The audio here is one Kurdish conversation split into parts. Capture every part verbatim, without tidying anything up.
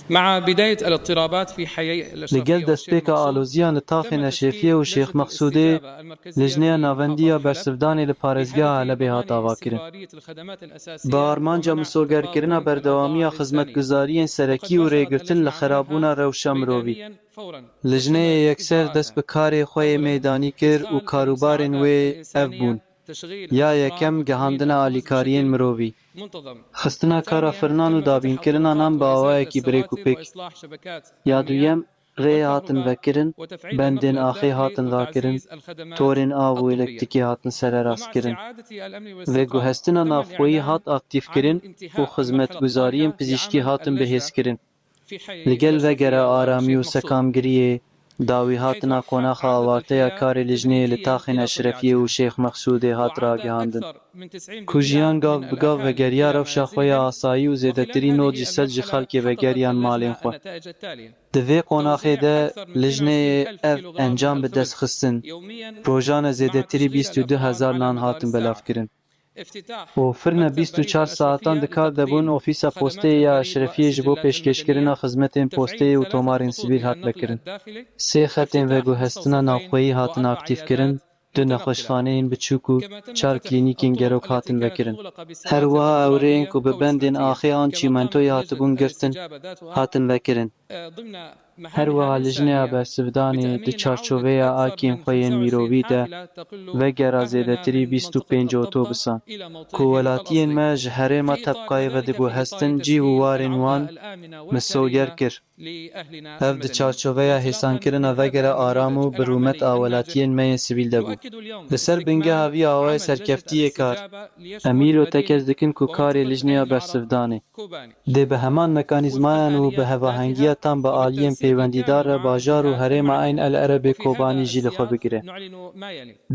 مع بداية الاضطرابات في حيي Li gel destpêka aloziyan li taxên Eşrefiyê û Şêx Mexsûdê, Lijneya Navendî ya Bersivdanê li parêzgeha Helebê hat avakirin. Bi armanca misogerkirina berdewamiya xizmetguzariyên serekî û rêgirtin li xerabûna rewşa mirovî, lijneyê yekser dest bi karê xwe yê meydanî kir û karûbarên wê ev bûn: ya yekem, gihandina alîkariyên mirovî, xistina kara firinan û dabînkirina nan bi awayekî bi rêk û pêk; ya duyem, rêyê hatin vekirin, bendên axê hatin rakirin, torên av û elektrîkê hatin sererastkirin. Veguhestina navxweyî hat aktîfkirin û xizmetguzariyên pizîşkî hatin bihêzkirin. Li gel vegera aramî û sekamgiriyê, dawîhatina qonaxa awarte ya karê lijneyê li taxên Eşrefiyê û Şêx Mexsûdê hat ragihandin, ku jiyan gav bi gav vegeriya rewşa xwe ya asayî û zêdetirî nod ji sed ji xelkê vegeriyan malên xwe. Di vê qonaxê de lijneyê ev encam bi dest xistin: rojane zêdetirî bîst û du hezar nan hatin belavkirin û firne bîst û çar saetan di kar de bûn. Ofîsa posteyê ya Eşrefiyê ji bo pêşkêşkirina xizmetên posteyê û tomarên sivîl hat vekirin. Sê xetên veguhestina navxweyî hatin aktîfkirin, du nexweşxaneyên biçûk û çar klînîkên gerok hatin vekirin. Her wiha ewreyên ku bi bendên axê an çîmentoyê hatibûn girtin, hatin vekirin. Her wiha Lijneya Bersivdanê di çarçoveya akên xwe yên mirovî de vegera zêdetirî bîst û pênc otobusan, ku welatiyên me ji herêma Tebqayê vediguhestin, cih û warên wan misoger kir. Ev di çarçoveya hêsankirina vegera aram û bi rûmet a welatiyên me yên sivîl de bû. Li ser bingeha vî awayê serkeftiyê kar, em îro tekez dikin ku karê Lijneya Bersivdanê dê bi heman mekanîzmayan û bi hevahengiya tam bi aliyên peywendîdar re bajar û herêma Eyn El Erebê Kobanî jî li xwe bigire.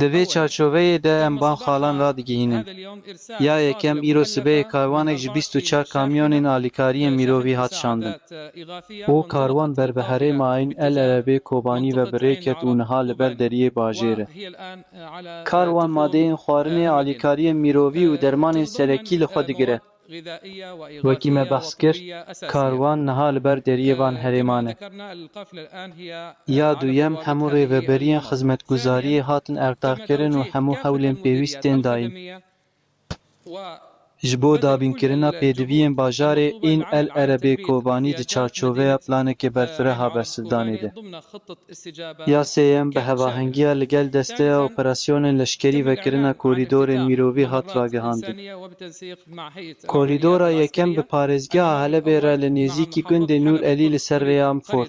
Di vê çarçoveyê de em van xalan radigihînin: Ya yekem, îro sibehê karwanek ji bîst û çar kamyonên alîkariyên mirovî hat şandin û karwan ber bi herêma Eyn El Erebê Kobanî ve bi rê ket û niha li ber deriyê bajêr e. Karwan madeyên xwarinê, alîkariyên mirovî û dermanên serekî li xwe digire. Wekî me behs kir, karwan niha li ber deriyê van herêman e. Ya duyem, hemû rêveberiyên xizmetguzariyê hatin ertaqkirin û hemû hewlên pêwîst tên dayîn. Ji bo dabînkirina pêdiviyên bajarê În El Erebê Kobanî di çarçoveya planekê berfireh a bersivdanê de. Ya sêyem, bi hevahengiya li gel desteya operasyonên leşkerî vekirina korîdorên mirovî hat ragihandin. Korîdora yekem bi parêzgeha Helebê re li nêzîkî gundê Nûr Elî li ser rêya Mfor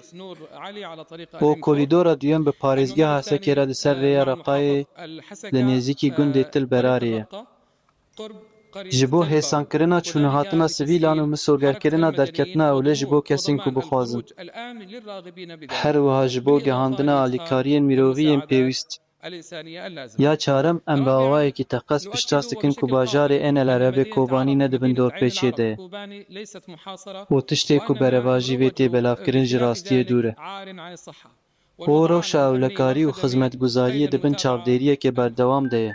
û korîdora duyem bi parêzgeha Hesekê re li ser rêya Reqayê li nêzîkî gundê Til Berarê ye. Ji bo hêsankirina çûnehatina sivîlan û misogerkirina derketina ewle ji bo kesên ku bixwazin. Her wiha ji bo gihandina alîkariyên mirovî yên pêwîst. Ya çarem, em bi awayekî teqez piştrast dikin ku bajarê Ên El Erebê Kobanî ne di bin dorpêçê de ye û tiştê ku berevajî vê tê belavkirin ji rastiyê dûr e. û rewşa ewlekarî û xizmetguzariyê di bin çavdêriyeke berdewam de ye.